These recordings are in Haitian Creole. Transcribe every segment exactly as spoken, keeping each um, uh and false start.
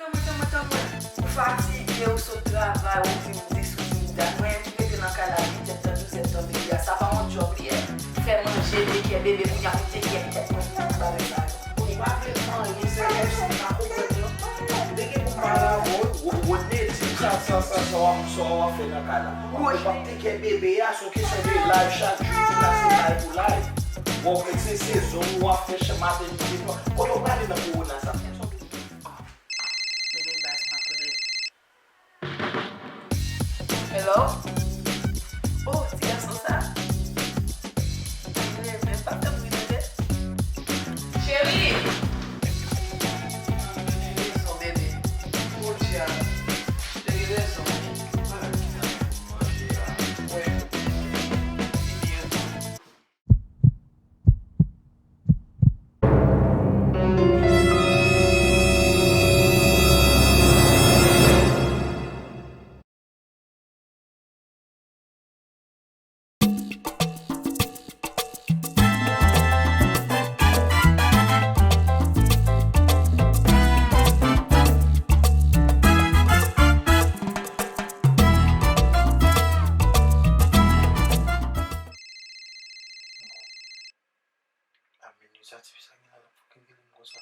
Tanpri, tanpri, tanpri. Ou fatige, ou sot travay, ou di m dis, ou di m dat. Mwen menm ki rete nan kay la uit èdtan, douz èdtan, bebe a, sa pa yon djòb li ye? Fè manje, tekè bebe, kounye a pou m tekè tèt mwen, ki bagay sa yo? Ou pa vle anyen, se lè m pa konprann yo. M te gen pou m pale avè w, Wo-, Rodney di m sa, sa, sa, sa w ap, sa w ap fè nan kay la. Ou pa te kè bebe a, se yon kesyon de live chak jou, di la se live pou live. Bon, se sezon w ap fè chak maten, midi, swa. Kote w prale nan kowona sa? Men, men baz m ap rele. Hello? Oh, ti gason sa? Li renmen m, pa fè m ri tande. Cheri! Li gen rezon, bebe. Podyab, li gen rezon. Wè. Li byen. A, men sa tifi sa gen la, l ap fout rele m konsa.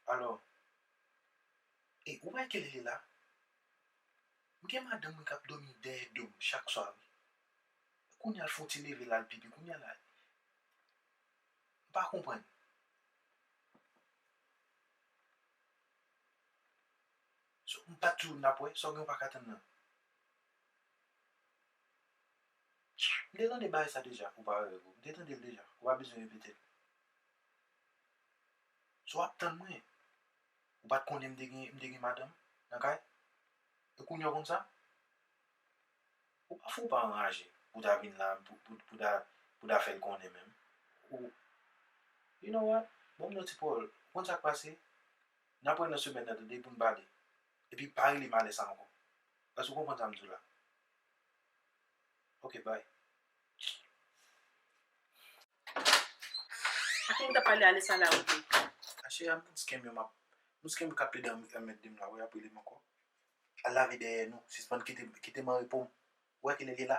Alò, e, ou wè kèl li la? M gen madanm mwen k ap dòmi dèyè do m chak swa, wi. Kounye a l fè yon ti leve la, l pipi. Kounye a la, m pa konprann. So, m pa t di w n ap wè, sa w gen w pa ka tann nan. M te tande bagay sa deja, ou pa wè, m te tande l deja, ou pa bezwen repete l. So, w ap tann mwen. Ou pa t konnen m te gen, m te gen madanm nan kay? E kounye a w konn sa? Ou pa fou, ou pa anraje pou ta vin la, pou, pou, pou ta, pou ta fè l konnen menm. Ou, you know what? Ban m yon ti pawòl. Ou konn sa k pase? N ap wè nan semèn nan, tande, pou n pale. Epi pa rele m alè sa ankò. Èske w konprann sa m di w la? Ok, bye. Ak moun k ap pale ale sa la, ok. Achè, a moun skem yo m ap, moun skem yo k ap plede anmède m la, wi, ap rele m ankò. Al lave dèyè nou, sispann kite, kite m an repo m. Ou wè kilè l ye la?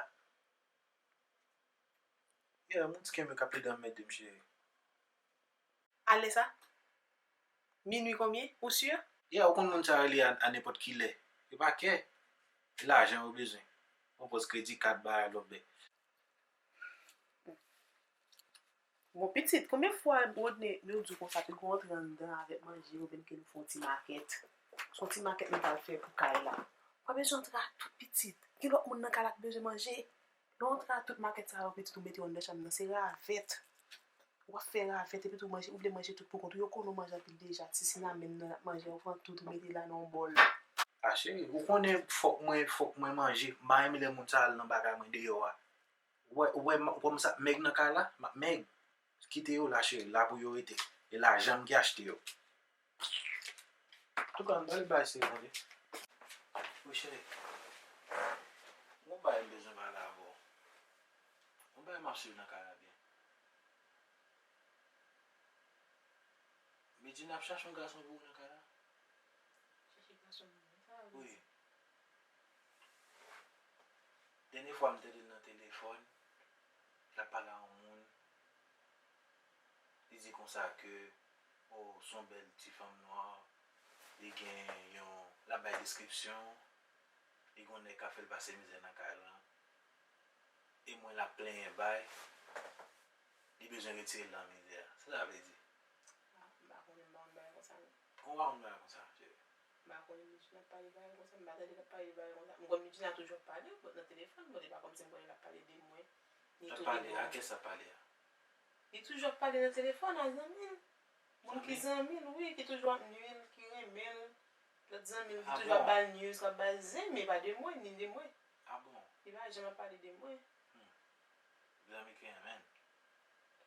Yeah, moun skem yo k ap plede anmède m, cheri. Alè sa? Minui konbyen? Ou si? Yeah, ou konn moun sa rele a, a nenpòt ki lè. Yo pa kè. E lajan yo bezwen. Yon pòz kredi kat, bagay lòt bè. Bon, pitit, konbyen fwa Rodney, nou di w konsa, ke l gon antre anndan avèk manje, oubyen ke nou fè yon ti makèt? Se yon ti makèt nou pral fè pou kay la. Pa bezwen antre ak tout, pitit. Gen lòt moun nan kay la ki bezwen manje. Lè w antre ak tout makèt sa yo, pitit, ou mete yo anndan chanm nan, se ravèt. W ap fè ravèt, epi tou manje, ou vle manje tout pou kont ou. Yo konnen w manje anpil deja. Ti sinamèn nan n ap manje, ou pran tout, ou mete la nan yon bòl. A cheri, ou konnen fòk mwen, fòk mwen manje. M pa renmen lè moun sa al nan bagay mwen deyò a. Ou wè, ou wè, m, kòm sa, mèg nan kay la, m ap mèg. Kite yo la, cheri, la pou yo rete. E lajan m ki achte yo. Antouka, m pral bay se konde. Wi, cheri. Gon bagay m bezwen pale avè w. Gon bagay m ap swiv nan kay la byen. Medjine ap chache yon gason pou ou nan kay la? Chache gason pou mwen, sa vle di? Wi. Dènye fwa m tande l nan telefòn, l ap pale a yon moun. Li di konsa ke, o, se yon bèl ti fanm nwa, li gen yon, l ap bay deskripsyon, li gen yon nèg k ap fè l pase mizè nan kay lan. E mwen l ap plenyen bay, li bezwen retire l nan mizè a. Sa sa vle di? Ah, m pa konnen, m pa konn bagay konsa, non. Kòman w pa konn bagay konsa, cheri? M pa konnen, Medjine ap pale bagay konsa, m pa tande l ap pale bagay konsa. M konn Medjine toujou ap pale nan telefòn, bon, e pa kòmsi m konnen l ap pale de mwen. Li ap pale, a kiyès l ap pale a? Li toujou ap pale nan telefòn a zanmi l. Moun ki zanmi l, wi, ki toujou ap nwi l, ki renmen l. Lòt zanmi l ki toujou ap ba l news, k ap ba l zen, men pa de mwen, ni de mwen. A bon? Li pa janm ap pale de mwen. Hmm. Zanmi ki renmen l.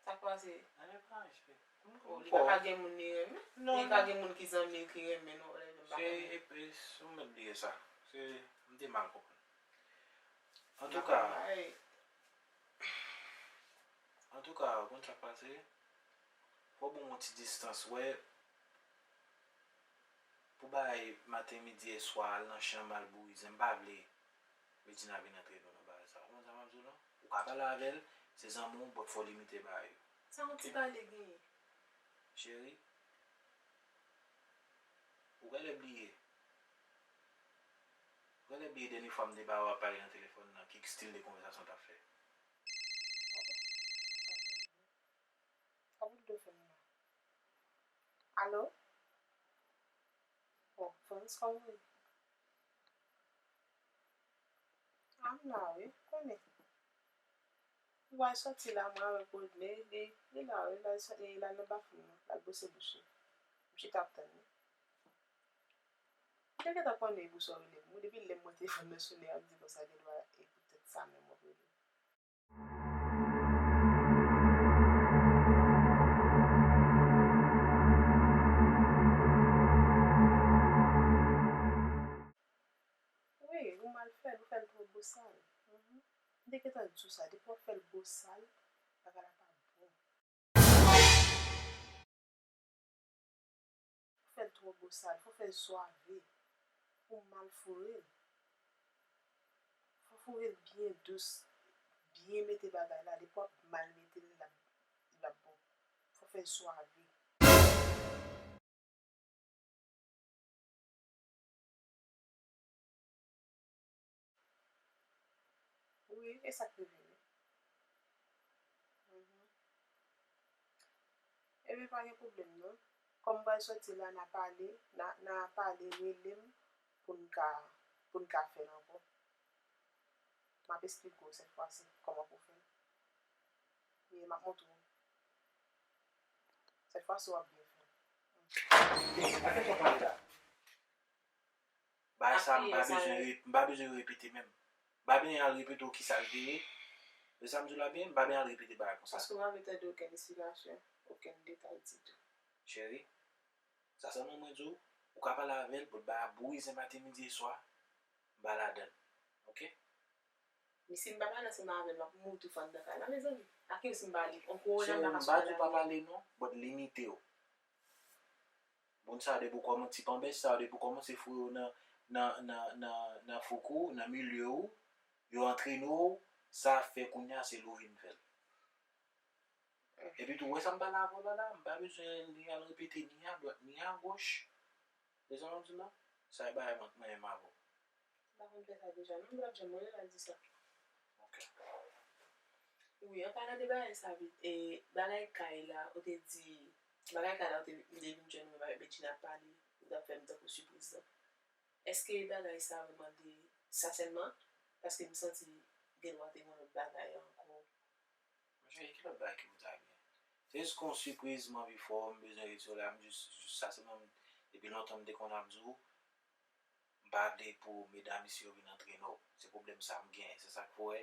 Sa k pase? Anyen pa, cheri. Oh, li pa ka gen moun li renmen? Non, li pa gen moun ki zanmi l ki renmen l, non, whatever, m pa konnen. Se, e, e, ou mèt bliye sa. Se, m te mal konprann. Antouka, antouka, ou konn sa k pase? Fò w ban m yon ti distans, wè. Pou bagay maten, midi e swa, al nan chanm, al bourize, m pa vle Medjina vin antre nou nan bagay sa. Ou konprann sa m ap di w lan? Ou ka pale avè l, se zanmi w, but fò w limite bagay yo. Sa yon ti pale genyen? Cheri, ou genlè bliye. Ou genlè bliye dènye fwa m te ba w ap pale nan telefòn nan, ki stil de konvèsasyon w t ap fè. Sa pou l do fè m la. Alo? Bon, Frans, kòman w ye? A, m la wi, konnen. Ou wè l sòti la, mwen avèk Rodney, li, li la wi, l al sòti, l al nan bafwon nan, l al bwose bouch li. M chita ap tann li. Li gentan konnen e pou sa w rele m. Mwen depi lè m wè telefòn nan sonnen, ap di konsa, gen dwa e poutèt sa menm w ap rele m. Wi, ou mal fè l, ou fè l twò bosal. Mhm. M te gentan di w sa, depi w ap fè l bosal, bagay la pa bon. Fò w fè l twò bosal, fò w fè l swave, pou w mal foure l. Fò w foure l byen dous, byen mete bagay la, depi w ap mal mete l, l ap, l ap bon. Fò w fè l swave. Wi, e sa k rive wi. Mhm. Ebyen, pa gen pwoblèm non. Kòm m pral sòti la, n a pale, n a, n a pale, rele m pou n ka, pou n ka fè l ankò. M ap esplike w sèt fwa si kòman pou w fè l. Ye, m ap montre w. Sèt fwa si w ap byen fè l. Ey, atè sa pale la. Bagay sa, m pa bezwen re-, m pa bezwen repete menm. M pa bezwen al repete w kisa l te ye. Ou sa m di w la byen, m pa bezwen al repete bagay konsa. Paske w pa vle tande okenn esplikasyon, okenn detay ditou. Cheri, sa sèlman mwen di w, ou ka pale avè l, but bagay ap bourize maten, midi e swa, m pa ladan l. Oke? Men si m pa pale ansanm avè l, m ap mouri tou fè anndan kay la, mezanmi. Ak yo si m pa li, on kowona m pa ka sot anndan. M pa di w pa pale non, but limite w. Moun sa yo depi w kòmanse, ti panbèch sa yo depi w kòmanse foure yo nan, nan, nan, nan, nan foukou, nan milye w, yo antrene w, sa ap fè kounye a se lou vin fè l. Epi tou, wè sa m pale avè w la la, m pa bezwen li al repete ni adwat ni agoch. Ou sa m di w la? Sa e bagay mwen k manyen m avè w. M pa konn fè sa deja non, m pa t janm wè l al di sa. Ok. Wi, an palan de bagay sa, e, bagay kay la, ou te di, bagay kay la, ou te, m te vin jwenn ou menm avèk Medjina ap pale, ou t ap fè m tankou sipriz lan. Èske bagay sa vrèman te sa sèlman? Paske m santi gen dwa te gen yon lòt bagay ankò. Monchè, ki lòt bagay ki pou ta gen? Se jis kon sipriz m anvi fè w, m bezwen retire w la, m jis, jis sa sèlman, depi lontan m te konn ap di w, m pa vle pou medam isi yo vin antrene w. Se pwoblèm sa m genyen. Se sa k fè w wè,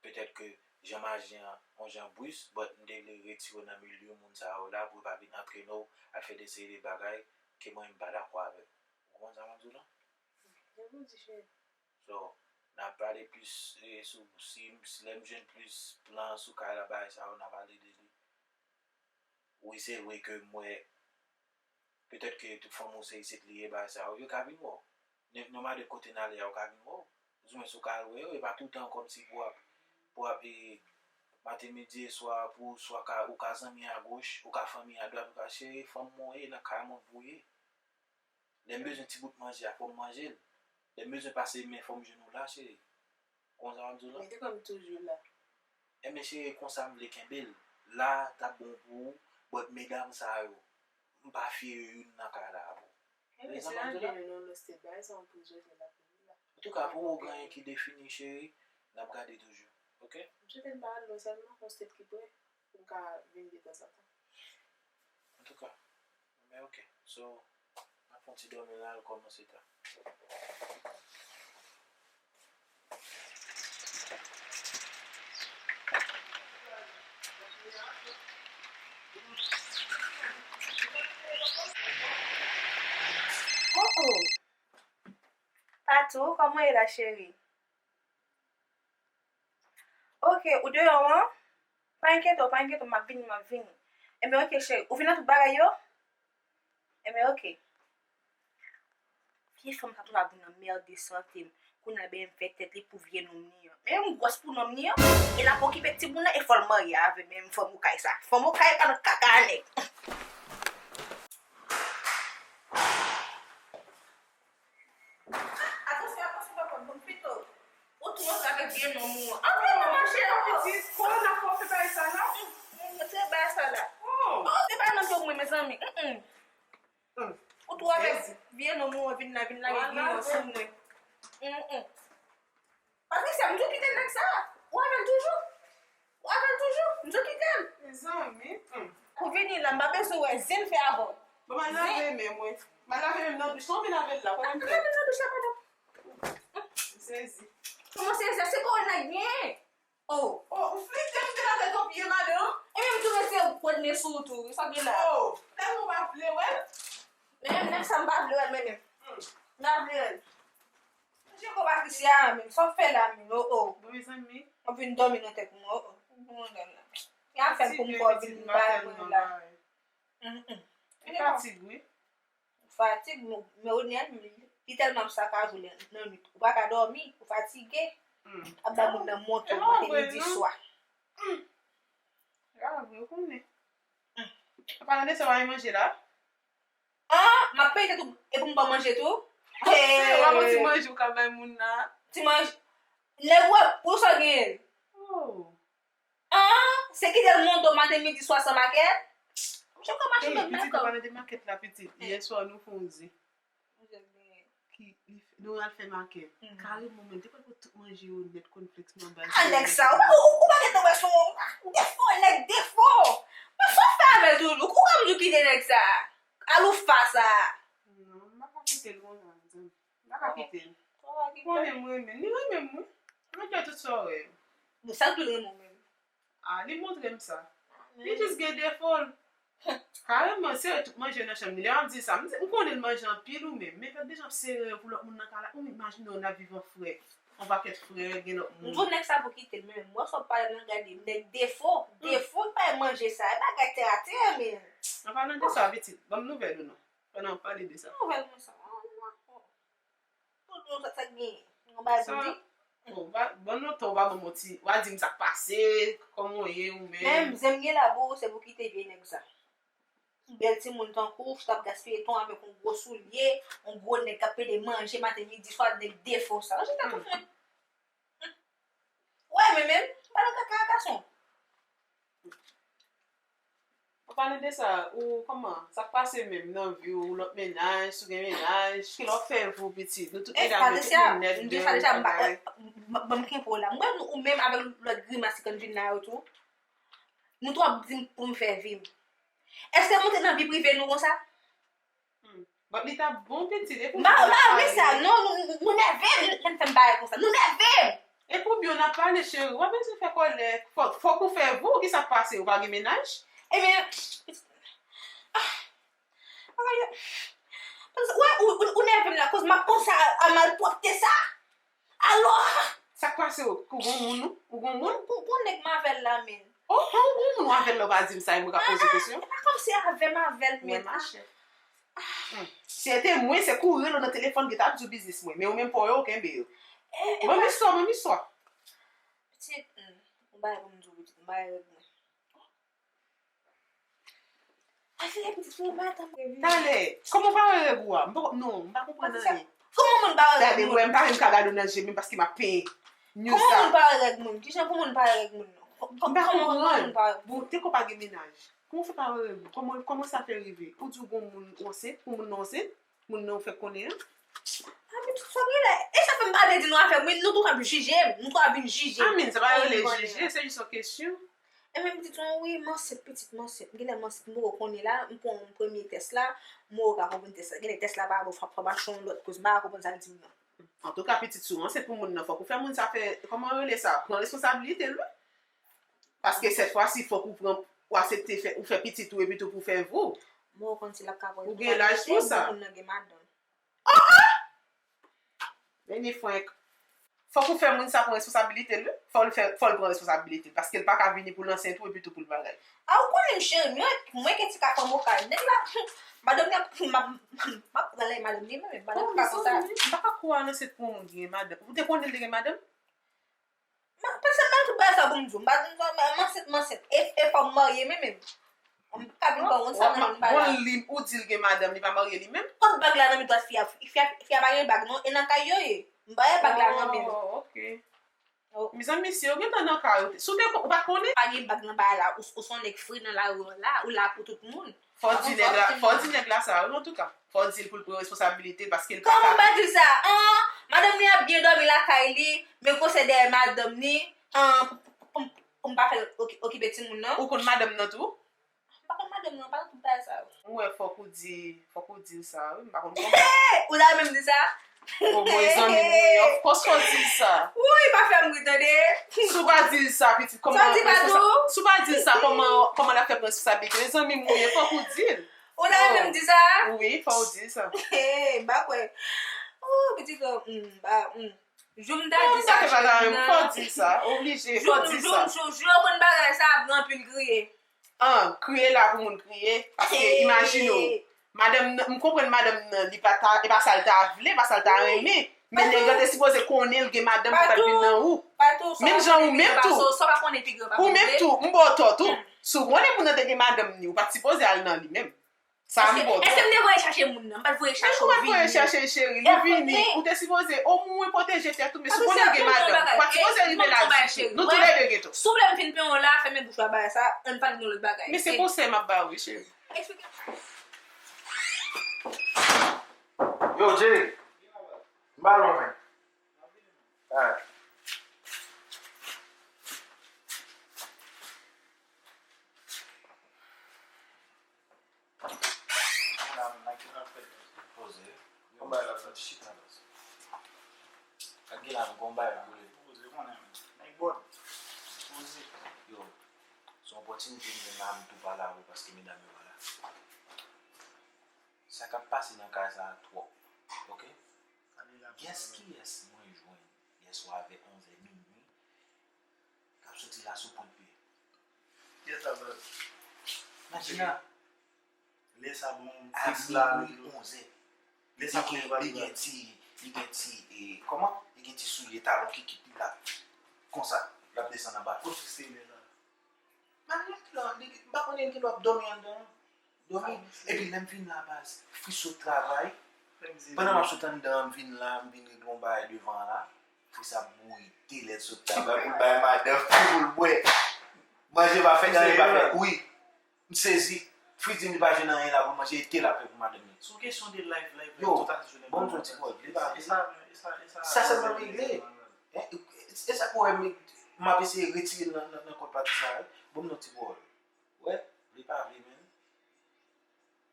petèt ke jan m aji an, yon jan bris, but m te vle retire w nan milye moun sa yo la, pou yo pa vin antrene w, al fè de seri de bagay ke mwen menm m pa dakò avè l. Ou konprann sa m ap di w lan? Jan w di, cheri. So, n a pale plis, e, sou, si, si lè m jwenn plis plan sou kay la, bagay sa yo, n a pale de li. Wi, se vre ke m wè, petèt ke tout fanmi w se isit li ye, bagay sa yo, yo ka vin wè w. Nenpòt de kote n ale a, yo ka vin wè w. Ouzwen si w ka al wè yo, e pa toutan kòmsi pou w ap, pou w ap, e, maten, midi e swa, pou w swa ka, ou ka zanmi agoch, ou ka fanmi adwat, ou ka cheri, fanm mwen ye, nan kay mwen pou w ye. Lè m bezwen ti bout manje a, fò m manje l. Lè m bezwen pase men, fò m jwenn ou la, cheri. Konn sa m ap di w la? Men te kwè m toujou la. Enben, cheri, konsa m vle kenbe l. La, t ap bon pou ou, but medam sa yo, m pa fye yo youn nan kay la avè w. Enben, se la m vle nou nan lòs tèt bagay sa, yon prizonye la pou li la. Antouka, pou yon ganyen ki defini, cheri, n ap gade toujou. Ok? M swete m pa al lwen sèlman, yon stèt ki pre. Pou m ka vin detanzantan. Antouka, men ok. So, n ap fè yon ti dòmi la, l kòmanse ta. Oh, oh. Patou, kòman w ye la, cheri? Ok, ou deyò an? Pa enkyete w, pa enkyete w, m ap vini, m ap vini. Enben, oke, cheri. Ou fin nan tout bagay yo? Enben, oke. Vye fanm sa toujou ap vin anmède sante m. Kounye a, ben, m fè tèt li pou vye nonm li an. Men m gwòs pou nonm li an, e l ap okipe timoun nan, e fò l marye avè m, men m fanm okay sa. Fanm okay pa nan kaka nèg. Atansyon, atansyon, papa, bon, pito. Ou tou antre avèk vye nonm ou an. Antre non, manje non. Pitit, kòman n ap fè bagay sa la? Retire bagay sa la. Oh, se pa nan do mwen, mezanmi. Mm, mm. Ou tou avèk vye nonm ou an vin la, vin lage giyon sou mwen. Mm, mm. Patricia, m di w kite nèg sa. Ou avè l toujou? Ou avè l toujou? M di w kite l. Mezanmi. Ou vini la, m pa bezwen wè zen l fè avè w. Bon, m al lave men mwen. M al lave men m nan douch la, ou vin lave l la. Konnen m fè? Lave l nan douch la, padon. M sezi. Kòman sezi? Se kòwòd nèg genyen. Oh. Oh, ou flite m te lave ton pye, madanm. E menm tou mesye pran nez sou ou tou. Sa gen la? Oh, tèlman w pa vle wè l. Men nèg sa m pa vle wè l, men menm. M pa vle wè l. Manje ko Patricia a menm, sa w fè la menm, oh, oh. Bon, mezanmi. W ap vin dòmi nan tèt mwen, oh, oh. Bon, gad la. Y ap fè m pou m kò vin bay mwen la. Mm, mm. E fatig, wi. Fatig, men, men Ronel, li tèlman ap sakajou nan nwit. Ou pa ka dòmi, ou fatige. Ap bay moun nan monte maten, midi, swa. Ya, vre, ou konnen. An palan de sa, w a manje la? Ah, m ap peye tèt ou, e pou m ba w manje tou? Se vrèman ti manje ou ka bay moun nan. Ti manje. Nèg wè, pou sa w genyen l. Oh. Ah, se kite l monte w maten, midi, swa san makèt? Misye ka mache nan makèt. Pitit, an palan de makèt la, pitit. Yè swa, nou fè yon zen. Ki, li fè, nou al fè makèt. Kareman, men, te pral pran tout manje yo nèt, kònflèks nan bay. Ah, nèg sa, ou, ou, ou pa gentan wè son, defo, nèg defo. Men sa w fè avè l toujou? Ou ka m di w kite nèg sa? Aloufa sa. Non, m pa ka kite l konsa, mezanmi. M pa ka kite l. Ou konnen m renmen l. Li renmen m, wi. Mwen fè tout sa w wè yo. Bon, sa l tou renmen w menm? Ah, li montre m sa. Li jis gen defo l. Kareman, se tout manje nan chanm li. Lè w ap di sa, m di, m konnen l manje anpil ou menm. Men gad deja ap sere yo pou lòt moun nan kay la. Ou imajine w n ap viv an frè. Yon pakèt frè, gen lòt moun. M di w nèg sa pou kite l, men mwen sa w pale nan gade, nèg defo, defo, l pa manje sa. E bagay tè atè, men. An palan de sa, pitit, ban m nouvèl ou non. Pandan w ap pale de sa. Nouvèl mwen sa. Tout nou sa, sa k genyen. Nou bay pou di. Bon, ba, bon, lontan w pa ban m yon ti, w a di m sa k pase, kòman w ye ou menm? Menm zen m gen la pou ou, se pou kite vye nèg sa. Bèl timoun tankou w, t ap gaspiye tan avèk yon gwo soulye, yon gwo nèg k ap pede manje maten, midi, swa, nèg defo sa. Ranje tèt ou frè. Wè, men menm, pa nan kaka gason. An palan de sa, ou kòman? Sa k pase menm nan vi w, lòt mennaj, si w gen mennaj, kilè w ap fè vi w pitit? Nou tout medam yo, tout moun nèt, m di w sa deja, m pa, m, m, ban m kenbe w la. M wè nou, ou menm avèk lòt grimas ki konn vin la yo tou. Nou tou ap di m pou m fè vi m. Èske m antre nan vi prive nou konsa? Hmm. But li t ap bon pitit, e pou m pa renmen sa, non, nou, nou, nou nève m, lè m fè m bagay konsa, nou nève m. E pou byen w n ap pale, cheri, w pa bezwen fè kòlè, fòk, fòk ou fè vi w, kisa k pase, ou pa gen mennaj? Ebyen, ah, bagay yo, wè, ou, ou, ou nève m la, koz m ap panse a, a malpwòpte sa. Alò! Sa k pase w? Ou gon moun ou? Ou gon moun? Gon, gon nèg m avè l la, men. Oh, oh, ou gon moun ou avè l la, ou pa di m sa, e mwen k ap poze kesyon? E pa kòmsi avè m avè l, men. Wè, machè. Hmm. Si se te mwen, se kouri rele w nan telefòn, gen t ap di w biznis mwen. Men ou menm pa w yo, ou kenbe yo. Ban m istwa, ban m istwa. Pitit, hmm, m pa gen pou m di w, pitit, m pa gen règ mwen. Afè pitit, fò w pa tann. Talè, kòman w pa wè règ ou a? M poko, non, m pa konprann anyen. Kòman moun pa wè règ moun? Gade, mwen, m pa menm ka gade w nan je, menm paske m ap penyen. Kòman moun pa wè règ moun? Kijan pou moun pa wè règ moun? M pa konprann. Bon, te ko pa gen mennaj. Kòman w fè pa wè règ ou? Kòman, kòman sa fè rive? Ou di w gon moun ou ansent, pou moun nan ansent? Moun nan ou fèk konnen an? A, men tout sa gen la. E sa fè m pa vle di nou afè mwen, nou tou ap jije m, nou tou ap vin jije m. A, men sa pa rele jije, se jis yon kesyon. E men pitit, wi, m ansent, pitit, m ansent. Genlè m ansent, m poko konnen la, m pran yon premye tès la, m poko ka konprann tès la. Genlè tès la pa bon, fò, fò m achte yon lòt, koz m pa ka konprann sa l di m nan. Antouka, pitit, si w ansent pou moun nan, fòk ou fè moun sa fè, kòman yo rele sa? Pran responsablite l, wi. Paske sèt fwa si, fòk ou pran, ou aksepte fè, ou fè pitit ou epi tou pou fè vi w. Bon, ou konn si l ap ka pran responsabilite, moun nan gen madanm. Oh, oh! Vini frenk. Fòk ou fè moun sa pran responsabilite l, wi. Fò l fè, fò l pran responsabilite l, paske l pa ka vini pou l ansent ou epi tou pou l bagay. A, ou konnen m cheri, mwen, mwen ke ti ka fè m okaz. Nèg la, madanm li ap, m ap, m ap pran lè madanm li, men madanm pa konsa. M pa ka kwè nan se pou moun ki gen madanm. Ou te konnen l te gen madanm? M ap panse m al tout bagay sa pou m di w. M pa di m ansent, m ansent. E, e fò m marye, men menm. M pa vin pran moun sa nan men m pa la. Bon, li, ou di l gen madanm, li pa marye li menm? Kot bag la nan men dwat fi a? Fi a, fi a pa gen bag non, e nan kay yo ye. M pa wè bag la nan men l. Oh, ok. Oh. Mezanmi, si yo gentan nan kay yo, si w te, ou pa t konnen? Pa gen bag nan bagay la, ou, ou se yon nèg fre nan lari an la, ou la pou tout moun. Fò w di nèg la, fò w di nèg la sa, wi, antouka. Fò w di l pou l pran responsabilite l, paske l pa ka. Kòman m pa di l sa? An, madanm li ap byen dòmi lakay li, men konsèy dèyè madanm li, an, pou, pou, pou, pou m pa fè l oki-, okipe timoun nan. Ou konn madanm nan tou? M pa konn madanm nan, pa nan tout bagay sa yo. Mwen, fòk ou di, fòk ou di l sa, wi, m pa konn kòman. Ou ta menm di sa? O, mwen, zanmi m, wi, of course, fò w di l sa. Wi, pa fè m ri, tande. Si w pa di l sa, pitit, kòman... Sa w di pa tou? Si w pa di l sa, kòman, kòman l ap fè pran responsabilite? Zanmi m, wi, fòk ou di l. Ou ta menm di sa? Wi, fò w di l sa. M pa kwè. O, pitit, o, m, ba, m. Jou m ta di sa, cheri, fò w di l sa, oblije, fò w di l sa. Jou, jou, jou, jou yo konn bagay sa, ap gen anpil kriye. An, kriye la pou moun kriye, paske imajine w, madanm nan, m konprann madanm nan, li pa ta, e pa sa l ta vle, pa sa l ta renmen, men nèg lan te sipoze konnen l gen madanm pou l pa t vin nan ou. Menm jan ou menm tou, ou menm tou, m ba w tò tou. Si w konnen moun nan te gen madanm ni, ou pa t sipoze al nan li menm. Sa m ba w tò. Èske m te voye chache moun nan? M pa t voye chache w vini. Ou pa t voye chache l, cheri. Li vini. Ou te sipoze omwen pwoteje tèt ou, men si w konnen l gen madanm, ou pa t sipoze rive la di tou. Nou toulède gen tò. Si w vle m fin penyen w la, fèmen bouch ou a bagay sa, ann pale de yon lòt bagay. Men se konsèy m ap ba w, wi, cheri. Eksplike. Yo, Jay. M ba l yon men. Alright. Poze. Yon bay la, sa chita la. Gad gen la, m gon bay la boule. Poze, konnen, men. Nèg bòd. Poze. Yo, se yon opòtinite m jwenn la, m tou pale avè w paske medam yo pa la. Sa k ap pase nan kay sa a twòp, oke? Kiyès, kiyès mwen jwenn yè swa vè onzè, minui, k ap soti la sou pwent pye? Kiyès la, baz? Imajine. Lè sa bon, a fiks la, minui, onzè. Lè sa li gen, li gen ti, li gen ti, e, kòman? Li gen ti soulye talon ki kit li la. Konsa, l ap desann anba. Kot fiks te lè sa? Manyak la, li, m pa konnen, li gen dwa ap dòmi anndan an. Dòmi. Epi lè m vin la, baz, Fri sot travay. Pandan m ap sot anndan an, m vin la, m vin regle yon bagay devan an la. Fri sa bouyi te lè l sot travay pou l bay madanm, pou l bwè. Manje pa fèt, anyen pa fèt. Wi. M sezi. Fri di m li pa jwenn anyen la pou l manje, e te l ap fè pou madanm li. Se yon kesyon de life, life, life, tout a jounen. Yo, ban m di yon ti pawòl, li pa vle. Sa sèlman regle. E sa k wè m, m ap eseye retire l nan, nan, nan kont pati sa a, wi. Ban m di yon ti pawòl. Wè, vle pa vle, men.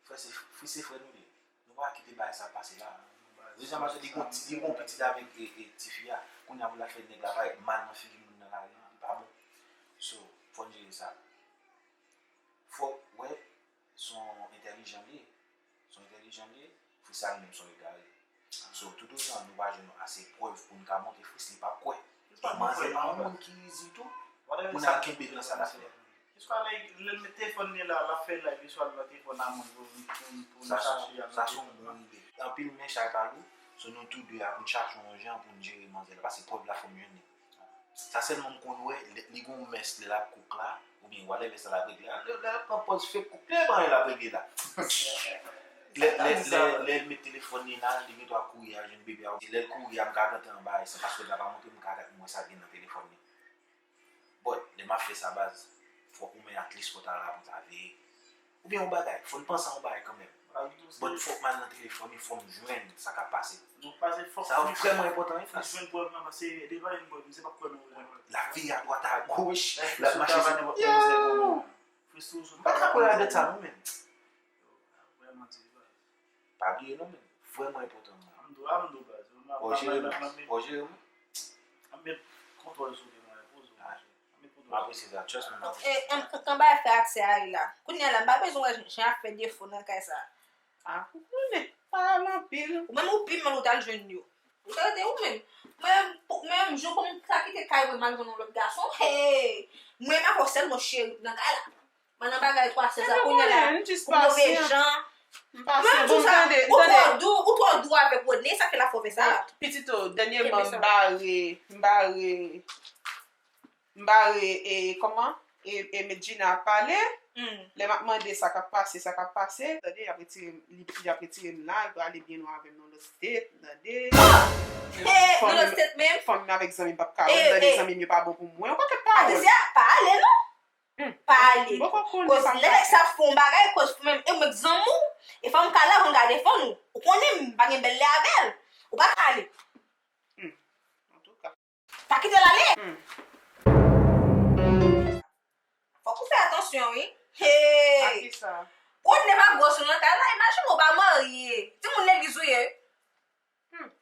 Frè se, Fri se frè nou ye. Nou pa kite bagay sa pase la. Deja, mache li gon ti, li gon pitit avèk, e, e, tifi a. Kounye a pou l al fè nèg la parèt mal nan figi moun nan lari, li pa bon. So, fò n jere sa. Fòk, wè, se yon entèlijan li ye. Se yon entèlijan li ye, Fri sa li menm se yon egare. So, toutotan nou pa jwenn ase prèv pou n ka montre Fri, li p ap kwè. E manzè pa yon moun ki izi tou, pou n al kenbe l nan sa l ap fè. Jiswa lè, lè l met telefòn li la, l ap fè live, jiswa l pran telefòn a moun pou, pou, pou n chache a. Sa se yon bon ide. Anpil men chay pa lou, so nou tou de a pou n chache yon jan pou n jere manzè la, paske prèv la fò m jwenn li. Sa sèlman m konn wè, lè, li gon mès lè l ap kouk la, oubyen whatever sa l ap regle a. Lè, lè l ap pran pòz fake kouk, li pa anyen l ap regle la. Lè, lè, lè, lè l met telefòn li la, li gen dwa kouri al jwenn bebe a. Lè l kouri a, m ka rantre anba, e san paswòd la pa montre m, m ka gad m wè sa k gen nan telefòn li. But, lè m ap fè sa, baz, fòk ou men at least fò ta la pou ta veye. Oubyen yon bagay, fò n panse a yon bagay kanmenm. But fòk m al nan telefòn li, fò m jwenn sa k ap pase. Sa vrèman enpòtan, wi, frè. Jwenn prèv lan, paske devan yon prèv, misye p ap kwè nan ou. L ap veye adwat agoch, l ap mache sou. Yo! M pa ka kwè ladan sa non, menn. Pa bliye non, menn. Vrèman enpòtan, mwen. Fò w jere mwen. Fò w jere mwen. M apresye sa, trust me, m apresye. E, e, m, m, kòman bagay fè aksè a ye la? Kounye a la, m pa bezwen wè jan ap fè defo nan kay sa. A, ou konnen, pa al anpil. Ou menm ou pi mal ou t al jwenn yo. Ou ta rete ou menm. Mwen menm, pou- mwen menm, jou pou m ta kite kay mwen, m al jwenn yon lòt gason. Hey! Mwen menm avè w sèl, mon cheri, nan kay la. Mwen nan bagay twa sèz la, kounye a la, pou move jan. M pasyan. Bon, tande, ou twò dou, ou twò dou avèk Rodney, sa fè l ap fè w fè sa. Pitit o, dènyèman, m bare, m bare, m bare, e, kòman? E, e Medjina ap pale. Lè m ap mande sa k ap pase, sa k ap pase, tande, y ap retire m, li, y ap retire m la, l prale byen lwen avè m nan lòt state, tande. Nan lòt state menm? Fanmi m avèk zanmi m p ap ka wè m, tande, zanmi m yo pa bon pou mwen, yon pakèt pawòl. Patricia, pa ale non. Pa ale. Koz lè nèg sa ap fè yon bagay, koz menm e mwen k zanmi w, e fò m ka la pou m ka defann ou. Ou konnen m pa gen bèl lè avè l. Ou pa ka ale. Antouka. Pa kite l ale. Fòk ou fè atansyon, wi. Hey! Akisa? Ou ne pa gwòs ou nan kay la, imajine w pa marye. Timoun legliz ou ye.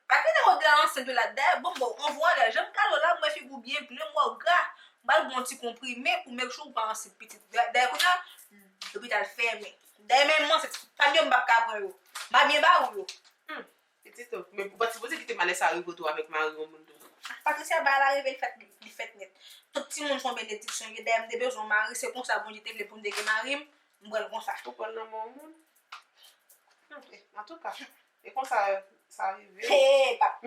Pa kite kote a ansent wi la. Dayè, bon, bon, on vwa lè, jan m gade w la, m wè figi w byen plen, m wè w gra. M pral ba w yon ti konprime pou make sure ou pa ansent pitit. Dayè, kounye a, lopital fèmen. Dayè, menm m ansent, pa m yo m p ap ka pran yo. M a byen ba ou yo. Pitit o, men ou pa t sipoze kite malè sa rive w tou avèk mari yon moun tou. Patricia, bagay la rive, li fèt, li fèt nèt. Tout timoun se yon benediksyon, dayè m te bezwen yon mari, se konsa Bondye te vle pou m te gen mari m, m pran l konsa. Ou pran l nan men yon moun? Antouka, e konsa sa rive.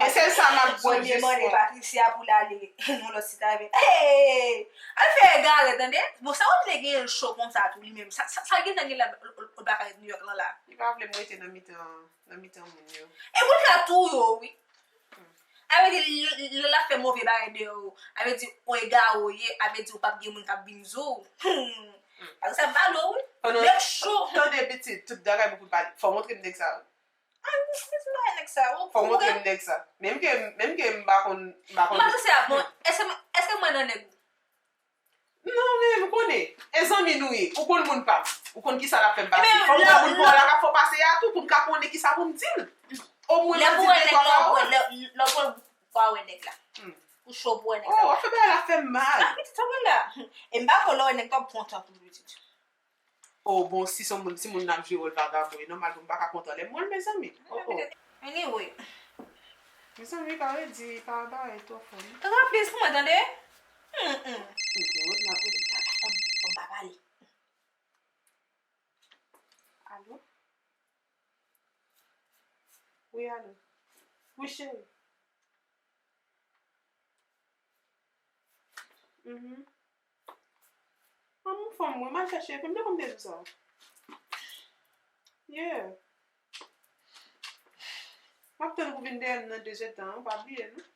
Men sèl sa m ap di w, Bondye mande Patricia pou l ale nan lòt site avè l. Al fè egare, tande? Bon, sa w ap vle genyen l cho konsa tou li menm? Sa, sa, sa gentan gen la, l pa ka ret New York lan la. Li pa vle m rete nan mitan, nan mitan moun yo. E pou l ka touye w, wi. A vle di, lè l ap fè move bagay deyò yo, a vle di, ou egare w ye, a vle di, ou p ap gen moun k ap vin di w. Paske sa balo, wi. Nèg cho. Tande, pitit, tout bagay pou kout pale. Fò w montre m nèg sa. Ay, ou fè ti bagay nèg sa, ou. Fò w montre m nèg sa. Menm ke, menm ke m pa konn, m pa konn. M pa panse a, bon, èske, èske mwen nan nèg ou? Non, men m konnen. E zanmi nou ye. Ou konn moun pa m. Ou konn kisa l ap fè m pase. Fò m pran moun pa w la k ap fè w pase a tou pou m ka konnen kisa pou m di l. Omwen mwen di l de twa pawòl. Lè w pran pou w wè nèg la. Ou cho pou w wè nèg la. Oh, w ap fè bagay la fè m mal. Sa pitit sa w wè la. E m pa kwè lè w wè nèg la w ap pran tan pou pitit. Oh, bon, si se yon moun, si moun nan ap jwe wòl vagabon, e nòmal pou m pa ka kontan lè m wè l, mezanmi. Oh, oh. Anyway. Mezanmi, pa redi, pa bagay twò fò, non. Rapid pou mwen, tande? Hum, hum. Hum, hum, hum, hum, hum, hum, hum, hum. Alo? Wi, alo. Wi, cheri. Mhm. An, m anfòm, wi, m al chèche, m te konn te di w sa. Yeah. M ap tann ou vin dèyè m nan dezèdtan an, pa bliye, non.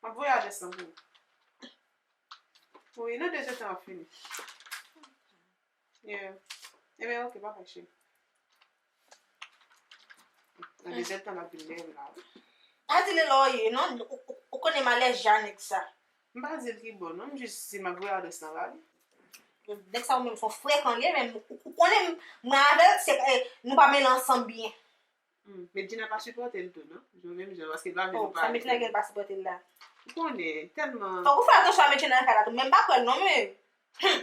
M ap voye adrès lan pou ou. Wi, nan dezèdtan ap fini. Yeah. Ebyen, ok, pa fè cheri. Nan dezèdtan l ap vin dèyè m la, wi. Pa di li lè w ye, non. Ou, ou, ou konnen m alèji a nèg sa. M pa di l ki bò, non. M jis di m ap voye adrès lan ba li. Nèg sa ou menm se yon frekan li ye, men ou, ou konnen m, mwen avè l, se, eh, nou pa mele ansanm byen. Hmm, Medjina pa sipòte l tou, non? Jan menm jan, paske l pa vle nou pale. Oh, sa Medjina gen l pa sipòte l la? Ou konnen, tèlman. Fòk ou fè atansyon a Medjina nan kay la tou, men m pa kwè l non, men. Hmm.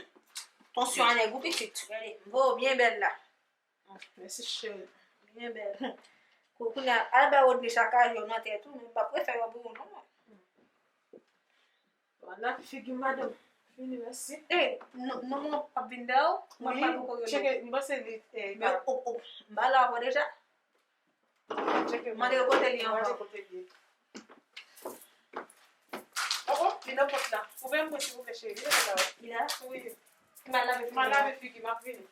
Tansyon a nèg ou pitit. Gade, m voye w byen bèl la. Mèsi, cheri. Byen bèl. Kou-, kounye a, al bay Rodney chak jou nan tèt ou, men m p ap refè yo pou ou non, mwen. Wala figi madanm. Fini, mèsi. E, non, non, mwen p ap vin dèyè w. Mwen pa poko rele w. Tcheke, m panse li, e, men, o, o, m pale avè w deja. Tcheke. Mande l kote l ye ankò. Mande kote l ye. Oh, oh, li nan pòt la. Ouvè m pou silvouplè, cheri. Li nan pòt la, wi. Li la? Wi. M al lave figi m. M al lave figi m, m ap vini.